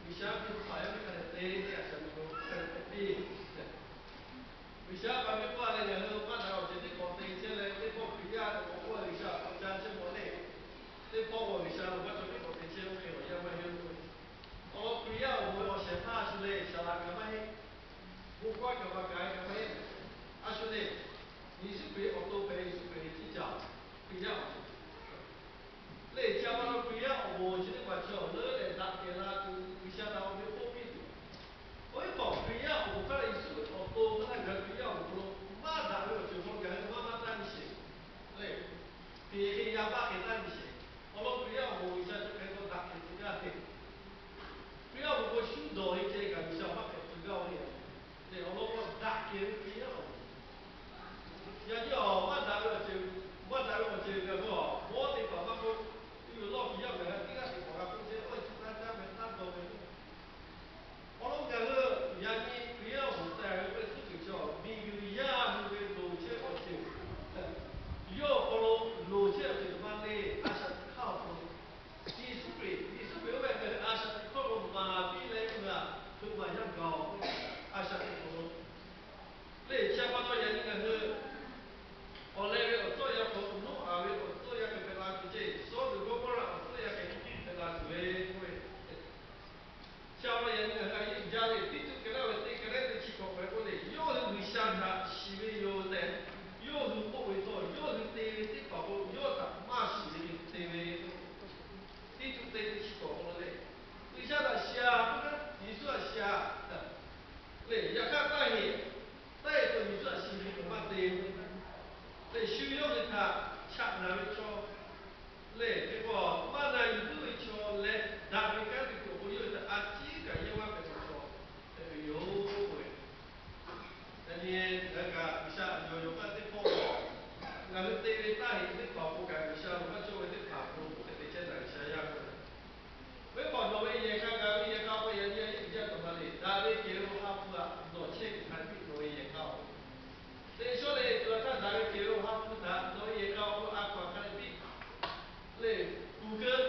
G'uiˬsha piˇ hpaˍ yaˇ miˇ hk'a dehꞈ te ve a shaꞈ teꞈ hk'aw hk'a dehꞈ te piˇ. G'uiˬsha paˍ miˇ k'oˆ a leh ngaˬ hui maˇ daꞈ ve awˬ ceuˬ teˇ hk'awꞈ te chehˇ leh, teˇ pawˆ Hkriꞈ yaˇ awˬ hk'aw k'oˆ ve G'uiˬsha awˬ ca chehˇ mawˬ le. Teˇ pawˆ k'o G'uiˬsha lo maˇ cawˬ teˇ hk'awꞈ te chehˇ oˇ hk'e awˬ yanˇ maˇ heˆ. Awˬ lawn Hkriꞈ yaˇ awˬ moˍ ve awˬ shehˍ hpaˇ a shu le, saˍ laꞈ kaꞈ maˇ heˆ. Bon hkawˇ kaꞈ maˇ kaꞈ kaꞈ maˇ heˆ. A shu le, Yeˍsuˆ Hkriꞈ awˬ to hpehꞈ, Yeˍsuˆ Hkriꞈ ve tiˉ caˇ, Hkriꞈ yaˇ awˬ moˍ le. Chi a pa taw Hkriꞈ yaˇ awˬ moˍ chi teˇ hpaˍ chaw leuˉ leh daꞈ kehˬ la tuˬ, G'uiˬsha htaꞈ awˬ ve k'oˆ piˇ tuˬ. Oˇ ve hk'aw Hkriꞈ yaˇ awˬ moˍ hk'a le, Yeˍsuˆ ve awˬ to hk'a le, ngaˬ hui Hkriꞈ yaˇ awˬ moˍ hk'aw lo maˇ daꞈ ve awˬ ceuˬ hk'aw lo ngaˬ hui maˇ maˇ taˇ nyi sheˍ le. Hk'e hk'e yaˇ maˇ hk'e taˇ nyi sheˍ. Awˬ lawn Hkriꞈ yaˇ awˬ moˍ G'uiˬsha chi hk'e k'awꞈ daꞈ kehˬ tuˬ gaˇ ve, Hkriꞈ yaˇ awˬ moˍ k'o shu dawˬ ve ceh kaꞈ G'uiˬsha maˇ hpehꞈ tuˬ gaˇ ve le. Awˬ lawn k'o daꞈ kehˬ ve Hkriꞈ yaˇ awˬ moˍ, yaꞈ nyi awˬ maˇ daꞈ ve awˬ ceuˬ, maˇ daꞈ ve awˬ ceuˬ kaꞈ k'o, mawˇ teˇ hpaˍ maˇ k'oˆ, uˇ yawˬ lawˇ kiˬ yaˇ mehˍ, teˇ g'aˇ teˇ hpaˍ g'a k'oˆ chehˇ, oˇ ve chi taˇ caˇ meh taˇ dawˬ ve. Awˬ lawn ngaˬ hui yaꞈ nyi Hkriꞈ yaˇ awˬ moˍ tehꞈ ve k'oˆ ve tcuhˉ kuiˬ chaw, miˬguiˬ yaˇ hui ve loˍ chehˇ awˬ ceuˬ, yawˇ awˬ hk'aw lo loˍ chehˇ awˬ ceuˬ maˇ le. A shaꞈ teꞈ hk'aˇ awˬ hk'aw lo Yeˍsuˆ Hkriꞈ, Yeˍsuˆ Hkriꞈ oˇ ve ngaˬ hui a shaꞈ teꞈ hk'aˇ lo maˍ piˇ leh, ngaˬ hui maˍ yaˇ gaˬ-oˬ. A shaꞈ teꞈ hk'aˇ lo le, chi a pa taw yaꞈ nyi ngaˬ hui awˬ leh ve awˬ tcuhˉ awˬ yanˇ hk'aw lo Noˉaꞈ ve awˬ tcuhˉ awˬ yanˇ hk'e hpehꞈ la tuˬ ceˇ, Sawˉdonˍ Gawˇmawˇraꞈ awˬ tcuhˉ awˬ yanˇ hk'e hpehꞈ la tuˬ ve k'oˆ ve, chi a pa taw yaꞈ nyi ngaˬ hui a yeˇ jaˇ ve Tiˇtuˆ kehˬ laˇ ve teˇ kehˬ leh teˇ chi hkawꞈ hpehꞈ k'oˆ le, yawˇ hui G'uiˬsha htaꞈ shiˍ ve yoˬ tehꞈ, yawˇ hui k'oˆ ve htawˇ, yawˇ hui te ve teˇ hpaˍ k'o yawˇ htaꞈ maˇ shiˍ ve te ve. Tiˇtuˆ teˇ teˇ chi hkawꞈ k'oˆ le, G'uiˬsha htaꞈ shiˍ-a, Yeˍsuˆ htaꞈ shiˍ-a le. Yaꞈ hk'aˇ taˇ heˆ, taˇ heˆ k'o Yeˍsuˆ htaꞈ shiˍ ve kaꞈ maˇ te ve le. Shu yawˇ hui htaꞈ chaꞈ naˍ ve chaw le, hk'e k'o maˇ na yuˬ puiˉ ve chaw leh daꞈ ve kanˉ te tuˬ awˬ pon yawˇ hui htaꞈ a ciˉ kaꞈ yehˇ maˇ hpehꞈ ve chaw hpehꞈ ve yoˬ k'oˆ ve. Yaꞈ nyi ngaˬ hui kaꞈ G'uiˬsha yawˬ yawˬ kaꞈ teˇ hpawˇ ngaˬ hui te ve taˇ heˆ teˇ hpaˍ awˬ pon kaꞈ G'uiˬsha awˬ maˇ cawˇ ve teˇ hpaˍ awˬ pon hk'e te chehˇ taˍ G'uiˬsha yaˇ k'oˆ ve. Oˇ ve hk'aw nawˬ ve yehˬ k'a ngaˬ ve yehˬ k'a k'o yaꞈ nyi a yeˇ uiˍ jaˇ taˍ ma le, daꞈ ve kehˬ ve awˬ ha hpu htaꞈ nawˬ chehˇ kuiˬ hk'a piˇ nawˬ ve yehˬ k'a oˬ. Teˇ shawˉ le, hk'aˬ htaˇ daꞈ ve kehˬ ve awˬ ha hpu htaꞈ nawˬ ve yehˬ k'a awˬ hk'aw lo a hkaw-anˬ hk'a dehꞈ piˇ le, kuˬ keu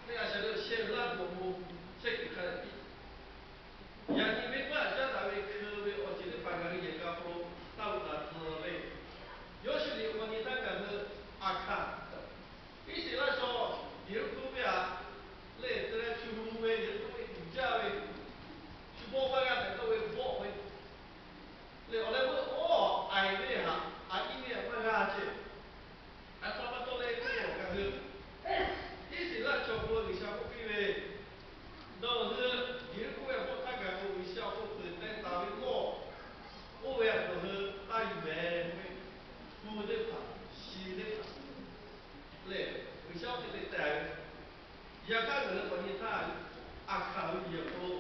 le, a shaꞈ teꞈ sheh laˇ tuˬ awˬ pon chehˇ kuiˬ hk'a dehꞈ piˇ. Yaꞈ nyi venˇbaˆ caˉ daꞈ ve hkeu ve awˬ ceuˬ teˇ hpaˍ ngaˬ hui yehˬ k'a hk'aw lo taˇ loꞈ la tuˬ le. Yawˇ shu liꞈ awˬ pa nyi htaˇ ngaˬ hui a hkaꞈ, Iˉsaˍreˍlaˆ chaw Yeˍriˆhkoˇ venˇ aꞈ lehˬ te leh shu hu ve Yeˍriˆhkoˇ venˇ uiˍ jaˇ ve, shu bawˆ maˇ g'a tehꞈ k'oˆ ve bawˆ ve le, awˬ leh meuˇ oˉ, a iˍ ve htaꞈ a iˉ ve htaꞈ maˇ g'a ceh. A htoꞈ ma pa taw le k'oˆ k'o, ngaˬ hui Iˉsaˍreˍlaˆ chaw hk'aw lo G'uiˬsha k'oˆ piˇ ve, nawˬ hui Yeˍriˆhkoˇ venˇ bawˆ htaˇ kaꞈ k'o G'uiˬsha awˬ hk'aw lo peuˬ teh taˍ ve mawˇ oˇ ve htaꞈ nawˬ hui taˇ yuˬ mehˍ k'oˆ ve, hu teˇ hpaˍ, shi teˇ hpaˍ lehˬ G'uiˬsha oˇ hk'e te teh ve. Yaꞈ hk'aˇ ngaˬ hui k'awꞈ nyi htaˇ, a hkaˍ ve yehˬ hk'aw lo,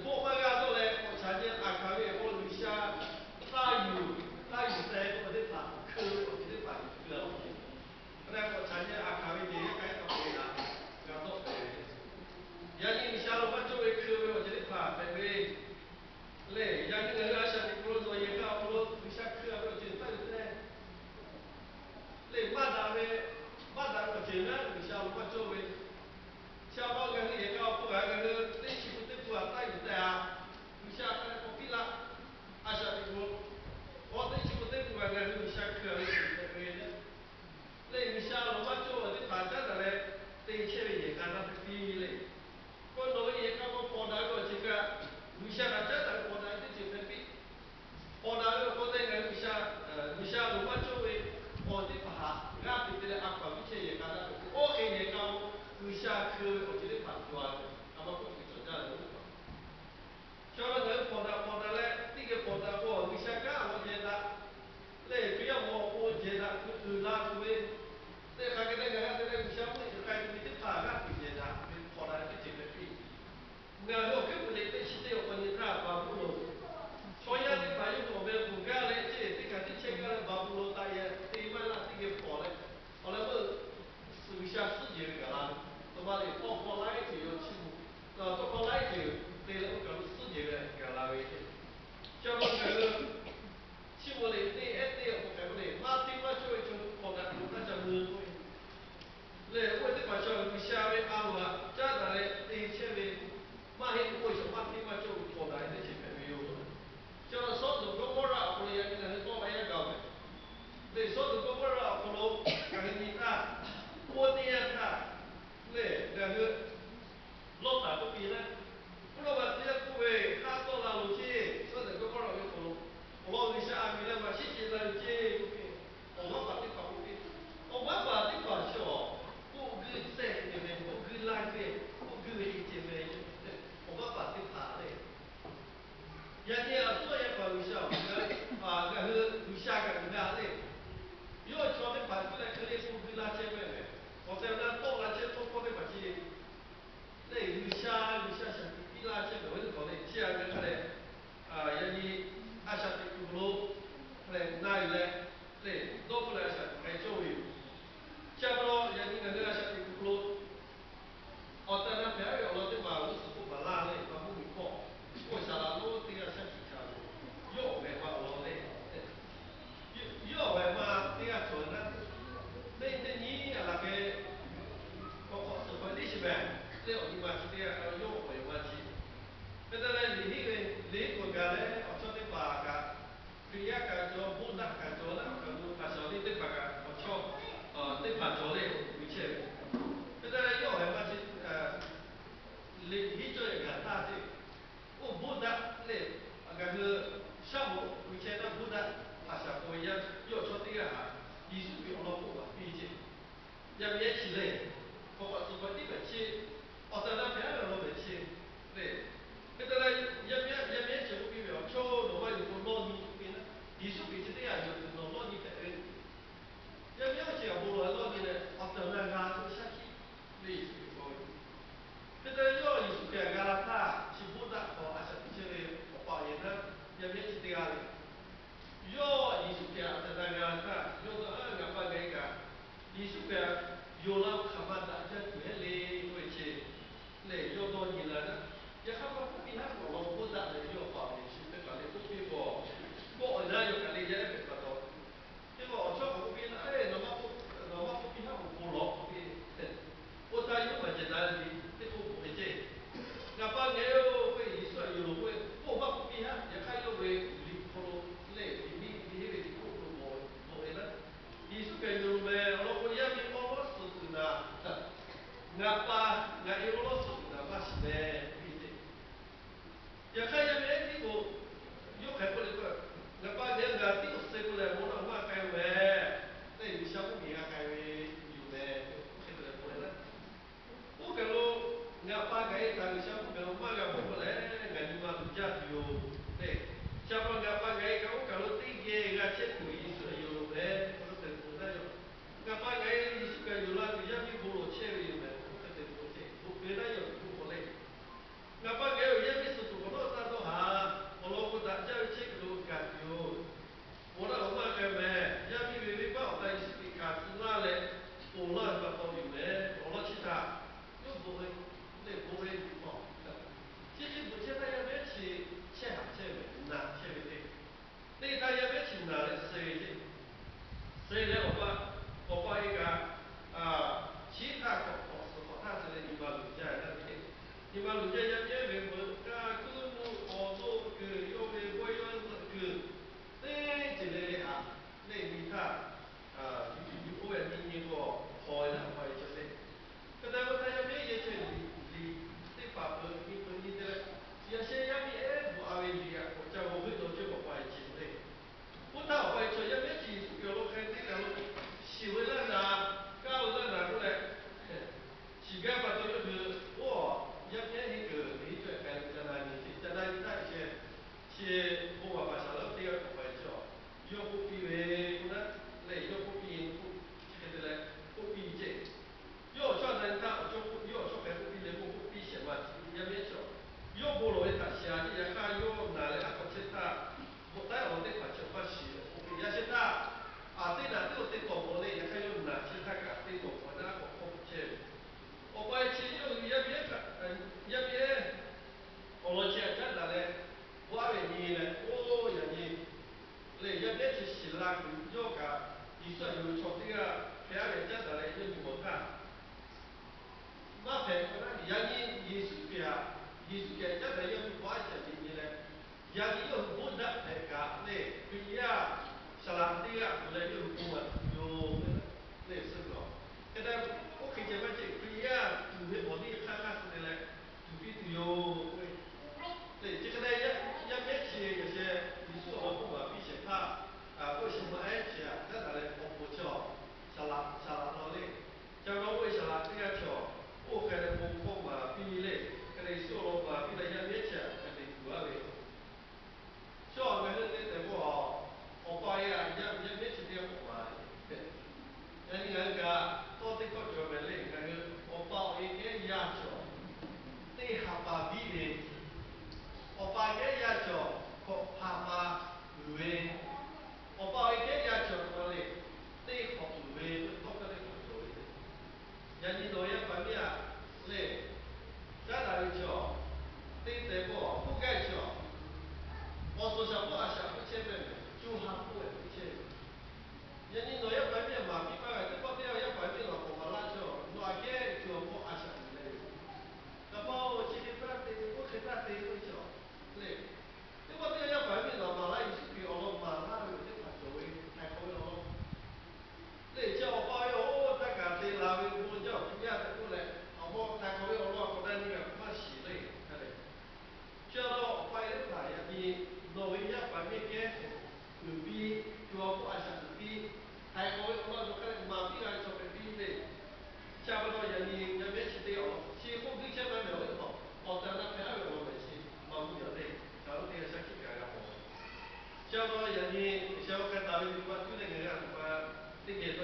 bawˆ maˇ g'a dawˇ leh k'awꞈ caꞈ nyi a hkaˍ ve yehˬ hk'aw lo G'uiˬsha taˇ yuˬ, taˇ yuˬ teh k'oˆ ve teˇ hpaˍ hkeu ve awˬ ceuˬ teˇ hpaˍ yuˬ keu a ve. Hk'e leh k'awꞈ caꞈ nyi a hkaˍ ve yehˬ yaˇ k'a yaˇ hk'a peu-eˬ htaꞈ g'a dawˇ pehˍ ve. Yaꞈ nyi G'uiˬsha lo maˇ cawˇ ve hkeu ve awˬ ceuˬ teˇ hpaˍ hpehꞈ ve lehˬ, yaꞈ nyi ngaˬ hui a shaꞈ teꞈ hk'aw lo nawˬ yehˬ k'a awˬ hk'aw lo G'uiˬsha hkeu a ve awˬ ceuˬ taˇ yuˬ teh le, maˇ daꞈ ve, maˇ daꞈ ve awˬ ceuˬ naˉ G'uiˬsha lo maˇ cawˇ ve. Chi a pa taw ngaˬ hui yehˬ k'a awˬ hk'aw lo ngaˬ hui teˇ chi pu teˇ pu htaꞈ taˇ yuˬ teh-a. G'uiˬsha hk'a dehꞈ k'awꞈ piˇ laˇ. A shaꞈ teꞈ hk'aw lo k'o teˇ chi pu teˇ pu htaꞈ ngaˬ hui G'uiˬsha hkeu a ve awˬ ceuˬ hpehꞈ ve le. Lehˬ G'uiˬsha lo maˇ cawˇ ve teˇ hpaˍ caˉ daꞈ leh te chehˇ ve yehˬ k'a taˇ te piˇ le. K'o nawˬ ve yehˬ k'a k'o hpawnˬ daꞈ ve awˬ ceuˬ kaꞈ, G'uiˬsha htaꞈ caˉ daꞈ ve hpawnˬ daꞈ ve teˇ ceuˬ hpehꞈ piˇ. Hpawnˬ daꞈ ve awˬ hk'aw lo ngaˬ hui G'uiˬsha, G'uiˬsha lo maˇ cawˇ ve awˬ teˇ hpaˍ htaꞈ g'aˇ hteꞈ te leh a hkaˍ piˇ chehˇ yehˬ k'a taˇ te piˇ. Oˇ hk'e yehˬ k'a k'o G'uiˬsha hkeu ve awˬ ceuˬ teˇ hpaˍ cawˬ a ve, a ma k'oˆ tuˬ cawˬ jaˇ ve oˇ hpaˍ. Chaw la ngaˬ hui hpawnˬ daꞈ hpawnˬ daꞈ leh teˇ geh hpawnˬ daꞈ k'o G'uiˬsha kanˉ awˬ hk'aw jehˬ daꞈ lehˬ, Hkriꞈ yaˇ awˬ moˍ awˬ pon jehˬ daꞈ tuˬ uiˍ la tuˬ ve, teˇ hk'aˬ hk'e te ngaˬ g'a te leh G'uiˬsha mvuhˇ miˬ hk'aˬ hk'e te ve teˇ hpaˍ g'aˇ hteꞈ jehˬ daꞈ ve hpawnˬ daꞈ ve teˇ ceuˬ hpehꞈ piˇ. Ngaˬ hui awˬ hkuiˉ puiˍ leh teˇ chi teˇ awˬ pa nyi htaˇ Baˍbuˍlonˍ chaw yaˇ teˇ hpaˍ yawˇ hui awˬ meh k'oˍ gaˇ leh ceˇ teˇ hkaˬ teˇ chehˇ gaˇ leh Baˍbuˍlonˍ taꞈ yehˬ te maˇ laˇ teˇ geh hpawnˬ leh, awˬ leh meuˇ suhˍ G'uiˬsha suhˉ jehˬ ve kaꞈ la ve, tawˇ maˇ le hawˇ hk'aw le, hk'aw k'awꞈ tcuh k'awꞈ tiˉ hpehꞈ chi, awˬ tehˬ awˬ na hpehꞈ a ve awˬ lawn hpehꞈ chi le. Hk'e te leh, yaˇ miˇ yaˇ miˇ ehˉ chi k'oˆ piˇ ve, Awˬ chawˇ, nawˬ maˇ yuˬ k'o lawˇ nyi k'oˆ piˇ na. Yeˍsuˆ Hkriꞈ chi teˇ g'aˇ yuˬ tuˬ nawˬ lawˇ nyi hpehꞈ ve. Yaˇ miˇ ehˉ chi awˬ bon lawˬ lawˇ nyi leh awˬ tehˬ awˬ na g'a ve shaˉ hkiˆ ve Yeˍsuˆ Hkriꞈ k'oˆ ve. Hk'e te leh yawˇ Yeˍsuˆ Hkriꞈ g'a la htaˇ, chi bvuhˆ daꞈ hk'aw a shaꞈ teꞈ chehˇ ve awˬ pa awˬ e htaˇ, yaˇ miˇ ehˉ chi teˇ g'aˇ le. Yawˇ Yeˍsuˆ Hkriꞈ awˬ tehˬ awˬ na g'a la htaˇ, yawˇ dawˇ a, ngaˬ pa ngaˬ e kaꞈ Yeˍsuˆ Hkriꞈ yonˍ la hk'aˬ ma daꞈ jaˇ tuˬ heˆ le k'oˆ ve chi lehˬ, yawˇ dawˇ nyi la htaˇ, yaꞈ hk'aˇ maˇ k'oˆ piˇ haˉ k'awꞈ law k'oˆ daꞈ leh yawˇ awˬ pa awˬ e chi teˇ hpaˍ leh k'oˆ piˇ k'o, kawˆ awˬ naˉ yawˇ kaꞈ le yaˇ ehˉ hpehꞈ pa taw, teˇ pawˆ awˬ chawˇ k'awꞈ k'oˆ piˇ laˇ, Nawˬ maˇ k'oˆ, nawˬ maˇ k'oˆ piˇ haˉ k'awꞈ bon lawˬ k'oˆ piˇ. Oˇ htaˇ yawˇ maˬ jehˬ daꞈ ve teˇ k'oˆ k'oꞈ e ceˇ, Ngaˬ pa ngaˬ e-oˬ k'oˆ ve, Yeˍsuˆ htaꞈ yonˍ loˬ k'oˆ ve, k'oˆ maˇ k'oˆ piˇ haˉ. Yaꞈ hk'aˇ yawˇ ve liꞈ hk'aw lo lehˬ, liꞈ miˇ liꞈ henˇ ve liꞈ k'oˆ lo k'awꞈ e laˇ, Yeˍsuˆ Hkriꞈ yonˍ loˬ mehˍ. Awˬ lawn k'o, yaˇ miˇ awˉ lawˉ suhˍ tuˬ naˍ, ngaˬ pa ngaˬ e awˉ lawˉ suhˍ tuˬ naˍ maˇ shiˍ mehˍ k'oˆ piˇ ceˇ. Yaꞈ hk'aˇ yaˇ miˇ ehˉ tiˉ k'o, yawˇ hk'aˬ hk'e k'oˆ le k'o, Ngaˬ pa ngaˬ e ngaˬ tiˉ awˬ suh k'oˆ leh bon laˇ maˇ k'ai mehˍ. Teˇ G'uiˬsha mvuhˇmiˬ g'a k'ai ve yoˬ mehˍ. Oˇ hk'e te leh k'oˆ e laˇ. Oˇ kaˬ lo ngaˬ pa ngaˬ e htaꞈ G'uiˬsha mvuhˇmiˬ lo maˇ g'a mawˬ k'oˆ leh, ngaˬ nyi ma luˬ jaˇ tuˬ yoˬ le. Chi pa ngaˬ pa ngaˬ e kaꞈ oˇ kaˬ lo teˇ geh g'a chehˇ tuˬ Yeˍsuˆ htaꞈ yonˍ loˬ mehˍ k'oˆ lo te k'oˆ taˍ yoˬ. Ngaˬ pa ngaˬ e Yeˍsuˆ kaꞈ yonˍ la tuˬ yaˇ miˇ bon lawˬ chehˇ ve yoˬ mehˍ k'oˆ hk'e te k'oˆ ceˇ. Bvuhꞈ keu taˍ yaˇ awˬ hk'aw lo k'oˆ leh, Ngaˬ pa ngaˬ e yaˇ miˇ suhˍ tuˬ k'awꞈ nawˉ taˇ dawˇ haˍ. Awˬ lawn k'o, daꞈ jaˇ ve chehˇ kuiˬ lo gaˬ tuˬ yoˬ. Bon laˇ awˬ maˇ k'ai mehˍ. Yaˇ miˇ ve venˇbaˆ awˬ htaꞈ Yeˍsuˆ Hkriꞈ hkanˍ tcuh laˇ leh ponˬ laˇ ve pa taw yoˬ mehˍ. Awˬ lawn chi htaꞈ yawˇ bvuhꞈ ve le, bvuhꞈ ve tuˬ hk'aw, chi hk'e bvuhꞈ chehˇ htaˇ yaˇ miˇ ehˉ chi chehˇ haꞈ chehˇ ve, naˬ chehˇ ve le. Teˇ htaˇ yaˇ miˇ ehˉ chi naˬ leh suh ve ceˇ. Suh leh awˬ pa, awˬ pa e kaꞈ, chi htaˇ k'awꞈ k'awꞈ suh k'awꞈ htaˇ suh leh nyi ma luˬ jaˇ ve htaˇ ve ceˇ. Nyi ma luˬ jaˇ yaˇ miˇ ehˉ ve meuꞈ kaˇ kuiˉ nuˆ hk'aw toˆ kuiˬ yawˇ ve bawehˇ yawˇ tzuhꞈ kuiˬ teˇ ceuˬ le le haꞈ leh nyi htaˇ, yuˬ yuˬ yuˬ oˇ ve nyi nyi k'o, hawˬ e laˇ awˬ pa e cawˬ le. Hk'e te ve htaˇ yaˇ miˇ ehˉ yehˇ chehˇ liꞈ teˇ hpaˍ peuˬ nyi peuˬ nyi te leh, yaꞈ sheh yaˇ miˇ ehˉ bvuhꞈ a ve liꞈ aꞈ k'awꞈ ca g'aw heuˆ dawˇ ceuˇ awˬ pa e chi le. Oˇ htaˇ awˬ pa e chaw yaˇ miˇ ehˉ chi Yeˍsuˆ Hkriꞈ awˬ lawn hk'e teˇ kaˬ lo shiˍ ve laˇ naˍ, kaˇ ve laˇ naˍ k'oˆ leh, shiˍ gaˇ pa taw yawˇ hui, oˇ, yaˇ miˇ ehˉ henˇ kuiˬ ve henˇ cawˇ k'ai ve ca na nyi ceˇ. Ca na nyi htaˇ sheh, chi bon maˍ paˍ shaˍ laˇ teˇ g'aˇ k'awꞈ pa e chi a, yawˇ k'oˆ piˇ ve k'oˆ naˉ, lehˬ yawˇ k'oˆ piˇ ve k'o, chi hk'e te leh k'oˆ piˇ ve ceˇ. Yawˇ awˬ chawˇ na nyi htaˇ awˬ chawˇ k'oˆ, yawˇ awˬ chawˇ hk'e k'oˆ piˇ leh k'oˆ piˇ shehˍ ma chi yaˇ miˇ ehˉ chi a, yawˇ bon lawˬ ve htaꞈ shiˍ a ceˇ. Yaꞈ hk'aˇ yawˇ naˬ leh aˉ k'awꞈ chehˇ htaˇ, bvuhꞈ taˉ awˬ lawn teˇ hpaˍ chi awˬ hpaˇ shiˍ leh k'oˆ ve, yaꞈ sheh htaˇ, aˬ teˇ naˬ teˇ awˬ te tawˍ mawˬ leh, yaꞈ hk'aˇ yawˇ naˬ chehˇ htaˇ kaꞈ aˬ te tawˍ mawˬ naˉ k'awꞈ hk'aw chehˇ ve. Awˬ pa e chi yawˇ hui yaˇ miˇ ehˉ, yaˇ miˇ ehˉ awˬ lawn chi aꞈ caˉ daꞈ leh, bon aˉ ve nyi leh, oˇ yaꞈ nyi lehˬ yaˇ miˇ ehˉ chi shiˍ la kuiˬ yawˇ kaꞈ, Yeˍsuˆ htaꞈ yonˍ ve chaw teˇ g'aˇ hpehꞈ aˉ ve aꞈ caˉ daꞈ leh yawˇ nyi mawˬ htaˇ, maˇ hpehꞈ k'o naˉ, yaꞈ nyi Yeˍsuˆ Hkriꞈ htaꞈ, Yeˍsuˆ Hkriꞈ aꞈ caˉ daꞈ yawˇ hui bon aˉ chi aꞈ nyi nyi leh, yaꞈ nyi yawˇ hui bon daꞈ hpehꞈ kaꞈ lehˬ, Hkriꞈ yaˇ shaˍ laꞈ teˇ g'aˇ kuˬ leh yawˇ hui bon maˍ tuˬ yoˬ tehꞈ lehˬ suh ve a. Hk'e te oˇ hk'e ceh maˇ ceh Hkriꞈ yaˇ tuˬ ve awˬ liˇ hk'aˇ hk'aˇ suh te leh tuˬ piˇ tuˬ yoˬ k'oˆ ve. Lehˬ chi hk'e te yaˇ miˇ ehˉ chi yaꞈ sheh Yeˍsuˆ awˬ lawn k'oˆ maˍ piˇ shehˍ hpaˇ, k'oˆ shehˍ ma ehˉ chi aꞈ caˉ daꞈ leh k'awꞈ poˬ chi a, shaˍ laꞈ, shaˍ laꞈ law le. Ca la oˇ ve shaˍ laꞈ teˇ g'aˇ chi a, oˇ hk'e leh bon hkawˇ maˍ piˇ leh, hk'e leh Yeˍsuˆ awˬ lawn maˍ piˇ leh yaˇ miˇ ehˉ chi aꞈ hk'e te tuˬ aˉ ve. Chaw ngaˬ hui te tehꞈ k'o, awˬ pa e aꞈ yaˇ miˇ ehˉ chi teˇ g'aˇ k'awꞈ maˍ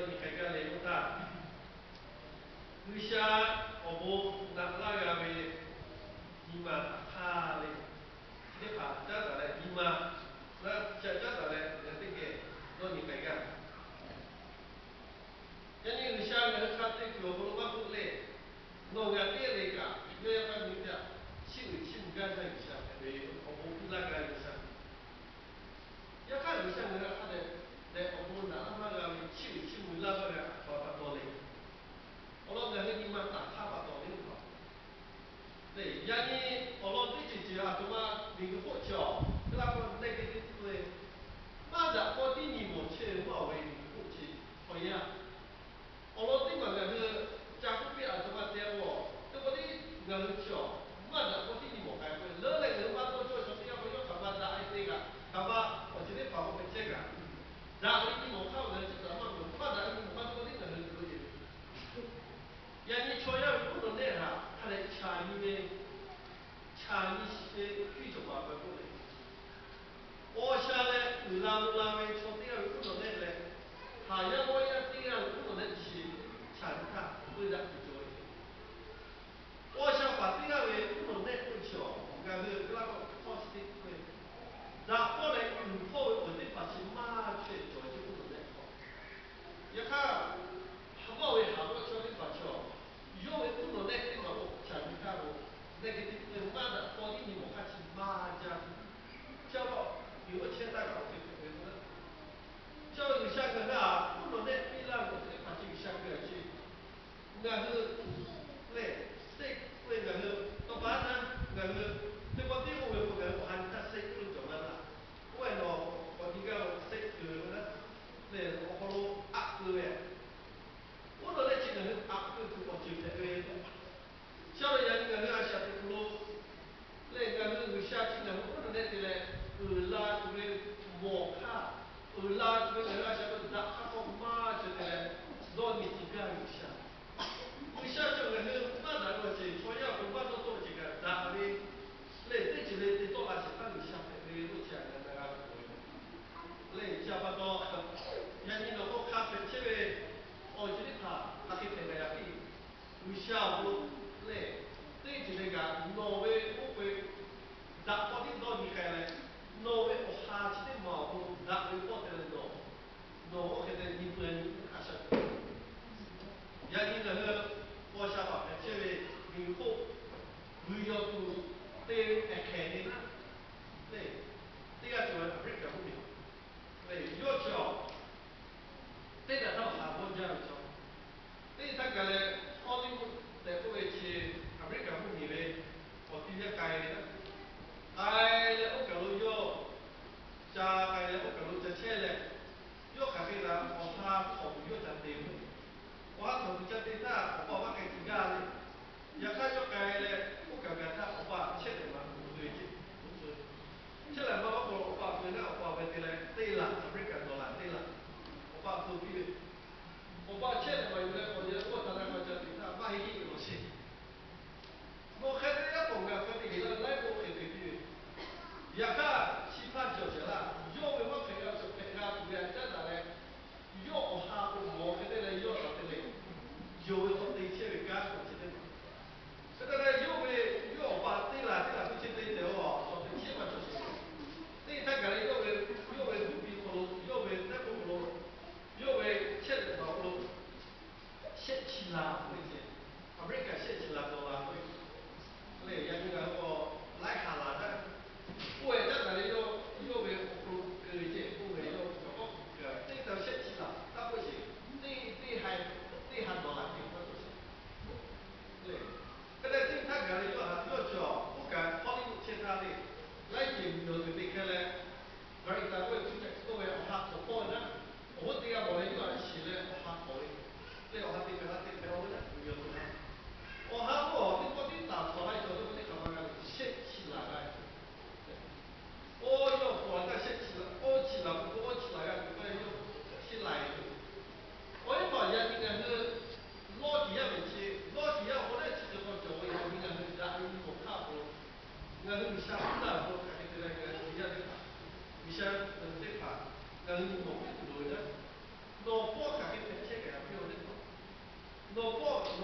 nyi k'ai gaˇ le k'oˆ htaˇ, G'uiˬsha awˬ bon naꞈ laˇ g'a ve nyi ma htaꞈ hk'aˇ le. Chi teˇ hpaˍ caˉ taˍ leh nyi ma, na ca caˉ taˍ leh ngaˬ teˇ geh dawˇ nyi k'ai gaˇ. Yaꞈ nyi G'uiˬsha ngaˬ hui hk'a te kuiˬ awˬ hk'aw lo maˇ k'oˆ le, nawˬ ngaˬ teˇ le kaꞈ yawˇ yaˇ paˇ miˇ teˇ g'aˇ chiˇ uiˍ chiˇ mvuh gaˇ jaˇ G'uiˬsha hpehꞈ ve, awˬ bon piˇ laˇ g'a G'uiˬsha. Yaꞈ hk'aˇ G'uiˬsha ngaˬ hui hk'a dehꞈ leh awˬ bon naꞈ laˇ maˇ g'a ve, chiˇ uiˍ chiˇ mvuh laˇ maˇ g'a pa pa taw le. Awˬ lawn ngaˬ hui nyi ma taˍ hk'aˇ pa taw le. Yaꞈ nyi awˬ lawn teˇ ceuˬ ceuˬ aˬ htoꞈ ma miˬguiˬ hk'oˆ chi awˬ teˇ laˇ k'o leh teˇ teˇ tuˬ le, maˇ daꞈ k'aw tiˉ nyi mawˬ chehˇ ve maˇ awˬ ve miˬguiˬ hk'oˆ chi hk'aw yaˇ. Awˬ lawn teˇ maˬ ngaˬ hui ca k'oˆ piˇ aˬ htoꞈ ma te a k'o, teˇ k'o tiˉ ngaˬ hui chi awˬ maˇ daꞈ k'aw tiˉ nyi mawˬ k'ai k'o, leuˉ leh ngaˬ hui maˇ dawˇ cawˇ chaw teˇ g'aˇ k'o yawˇ hk'aˬ ma daꞈ e te kaꞈ, hk'aˬ ma awˬ ceuˬ teˇ hpaˍ k'awꞈ hpehꞈ chehˇ kaꞈ,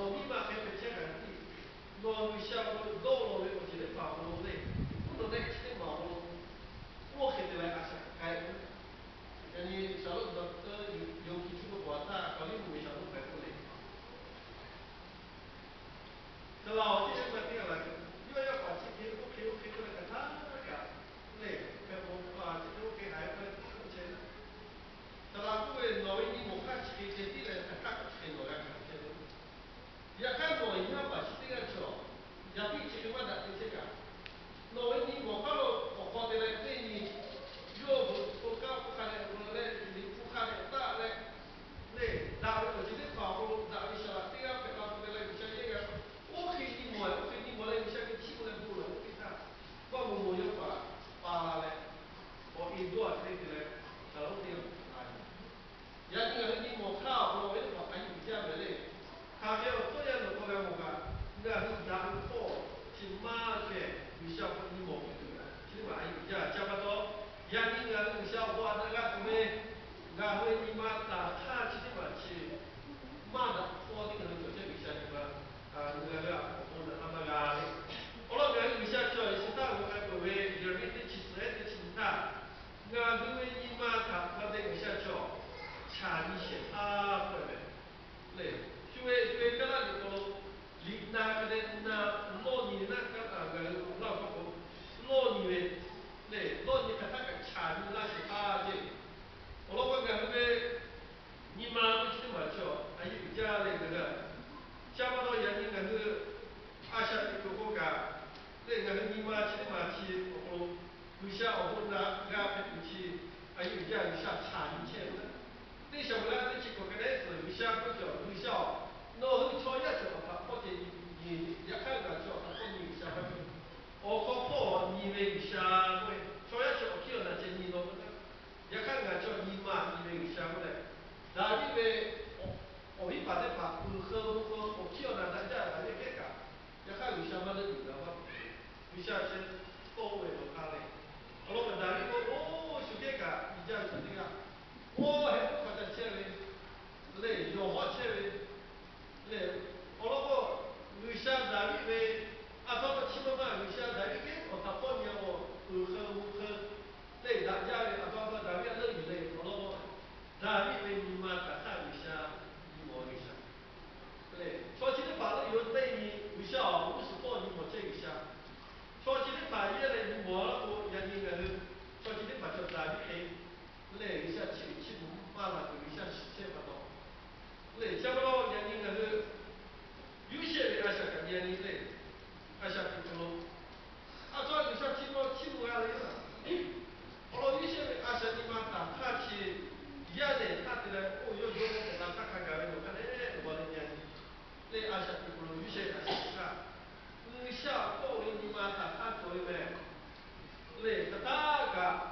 Nawˬ miˇ ma hk'e hpehꞈ chehˇ kaꞈ tiˉ, nawˬ G'uiˬsha awˬ hk'aw lo dawˇ law ve awˬ ceuˬ teˇ hpaˍ awˬ hk'aw lo lehˬ, uˉ nawˬ lehˬ chi teˇ maˬ awˬ hk'aw lo oˇ hk'e te leh a shaꞈ k'ai. Yaꞈ nyi shaˍlonˍ doctor yonˍ hkiˬ cuˇ ve k'awꞈ htaˇ, Kawˍliˇ mvuhˇmiˬ shaˍlonˍ hpehꞈ k'oˆ le, Saˍ laꞈ awˬ teˇ g'aˇ teˇ g'aˇ la, yawˇ yaˇ paˍ chi hk'e oˇ hk'e oˇ hk'e k'oˆ leh hk'aˬ htaˇ kaꞈ lehˬ, hpehꞈ paw paˍ chi hk'e oˇ hk'e haiˬ k'oˆ leh k'oˆ chehˇ ve. Saˍ laꞈ k'oˆ ve, Nawˬ ve nyi mawˬ hk'aˇ chi hk'e ceh tiˉ leh hk'aˬ htaˇ kaꞈ chi hk'e nawˬ g'a hkanˍ chehˇ ve. Yaꞈ hk'aˇ nawˬ yaˇ paˍ chi teˇ g'aˇ chaw, yaꞈ piˇ chi hk'e maˇ daꞈ te chehˇ kaꞈ, nawˬ ve nyi mawˬ hk'aˇ lo awˬ hk'aw te leh teˇ nyi yawˇ ve to k'aˉ k'oˆ hk'a leh awˬ hk'aw lo leh liꞈ hpu hk'a leh taˆ leh, lehˬ daꞈ ve awˬ ceuˬ teˇ hpaˍ awˬ hk'aw lo daꞈ ve saˍ laꞈ teˇ g'aˇ hpehꞈ la tuˬ ve leh G'uiˬsha yehˇ g'a. Oˇ hk'e nyi mawˬ, oˇ hk'e nyi mawˬ leh G'uiˬsha ve chiˇ mvuh leh bon lawˬ ve teˇ htaˇ, g'awˇ mawˬ mawˬ yawˇ paˍ pa la leh, awˬ e dawˇ a te te leh, shaˍlonˍ teˇ g'aˇ a yoˬ. Yaꞈ nyi ngaˬ hui nyi mawˬ hk'aˇ awˬ hk'aw lo ve teˇ hpaˍ a yuˬ jaˇ ve le. Hk'aˬ hk'e awˬ hk'oˆ yaˇ nawˬ k'aw g'a mawˬ kaꞈ, ngaˬ hui daꞈ ve hpawˇ chi maˇ ceh G'uiˬsha awˬ hk'aw nyi mawˬ hpehꞈ tuˬ ve chi teˇ hpaˍ a yuˬ jaˇ. Chi pa taw, yaꞈ nyi ngaˬ hui G'uiˬsha awˬ hk'aw a daꞈ g'a tuˬ ve, ngaˬ hui ve nyi ma taˍ hk'aˇ chi teˇ hpaˍ chi maˇ daꞈ hpawˇ teˇ ngaˬ hui cawˬ chehˇ G'uiˬsha nyi ma, ngaˬ hui a k'awꞈ k'oˆ na hk'aˇ maˇ g'a le. Awˬ lawn ngaˬ hui G'uiˬsha cawˬ ve chi htaˇ g'aw k'ai peuˬ ve Yeˍraˍmiˆ teˇ chi suhˍ ehˉ teˇ chi nyi htaˇ, ngaˬ hui ve nyi ma htaꞈ hk'a te G'uiˬsha cawˬ, chaˍ nyi shehˍ hpaˇ k'oˆ ve lehˬ, shu ve shu ve kaˇ laˇ liꞈ hk'aw lo, liꞈ na hk'a te na, lawˇ nyi ve naˆ kaˇ taˍ gaˬ ve laˇ awˬ hk'aw k'o, lawˇ nyi ve lehˬ, lawˇ nyi hk'aˬ htaˇ kaꞈ chaˍ nyi laˇ shehˍ hpaˇ ceh. Awˬ lawn k'o ngaˬ hui ve nyi ma ve chi teˇ maˬ cawˬ a yuˬ jaˇ leh ngaˬ hui, chi pa taw yaꞈ nyi ngaˬ hui a shaꞈ teꞈ kuiˬ k'oˆ kaꞈ, lehˬ ngaˬ hui nyi ma chi teˇ maˬ chi awˬ hk'aw lo G'uiˬsha awˬ bon na g'a hpehꞈ tuˬ chi a yuˬ jaˇ. G'uiˬsha chaˍ nyi chehˇ ve teˇ shaˍ ve la teˇ chi k'awꞈ hk'e leh suhˍ G'uiˬsha k'oˆ cawˬ, G'uiˬsha-oˬ, nawˬ hui chaw yaˇ cawˬ awˬ htaꞈ hpawˇ ceh nyi, yaꞈ hk'aˇ ngaˬ chaw awˬ htaꞈ hpawˇ nyi G'uiˬsha maˇ cawˬ. Awˬ hk'aw hpawˇ nyi ve G'uiˬsha k'oˆ ve, chaw yaˇ cawˬ awˬ hkiˉ awˬ na ceh nyi law k'o, yaꞈ hk'aˇ ngaˬ chaw nyi ma nyi ve G'uiˬsha k'oˆ leh, Daˍviˆ ve awˬ viˉ paˍ teˇ hpaˍ uiˍ hk'aw lo hk'aw awˬ hkiˉ awˬ na daꞈ jaˇ ve Daˍviˆ kehˉ kaꞈ, yaꞈ hk'aˇ G'uiˬsha maˇ leuˆ yuˬ g'a maˇ, G'uiˬsha chi tawˇ ve awˬ hk'aˇ leh, awˬ lawn kaꞈ Daˍviˆ k'o, oˇ shu kehˉ kaꞈ nyi jaˇ ve chaw teˇ g'aˇ, oˇ heh k'oˆ hk'a ca chehˇ ve lehˬ, yawˬ hawˉ chehˇ ve lehˬ, awˬ lawn k'o, G'uiˬsha Daˍviˆ ve a htoꞈ ma chi ma ma G'uiˬsha Daˍviˆ kehˉ awˬ htaꞈ hpawˇ nyi-a, awˬ uiˍ hk'aw lo hk'aw lehˬ daꞈ jaˇ ve a htoꞈ ma Daˍviˆ a leuˆ yuˬ leh awˬ lawn k'o, Daˍviˆ ve nyi ma htaꞈ hk'aˇ G'uiˬsha nyi mawˬ ve G'uiˬsha lehˬ, chaw chi teˇ hpaˍ leuˆ yuˬ teˇ nyi G'uiˬsha awˬ g'uˇ suhˍ hpawˇ nyi mawˬ chehˇ G'uiˬsha. Chaw chi teˇ hpaˍ yehˇ leh nyi mawˬ laˇ k'o, yaꞈ nyi ngaˬ hui chaw chi teˇ hpaˍ cawˬ Daˍviˆ hk'e lehˬ, G'uiˬsha chiˇ uiˍ chiˇ mvuh maˇ la tuˬ G'uiˬsha shiˍ chehˇ pa taw lehˬ, chi pa taw yaꞈ nyi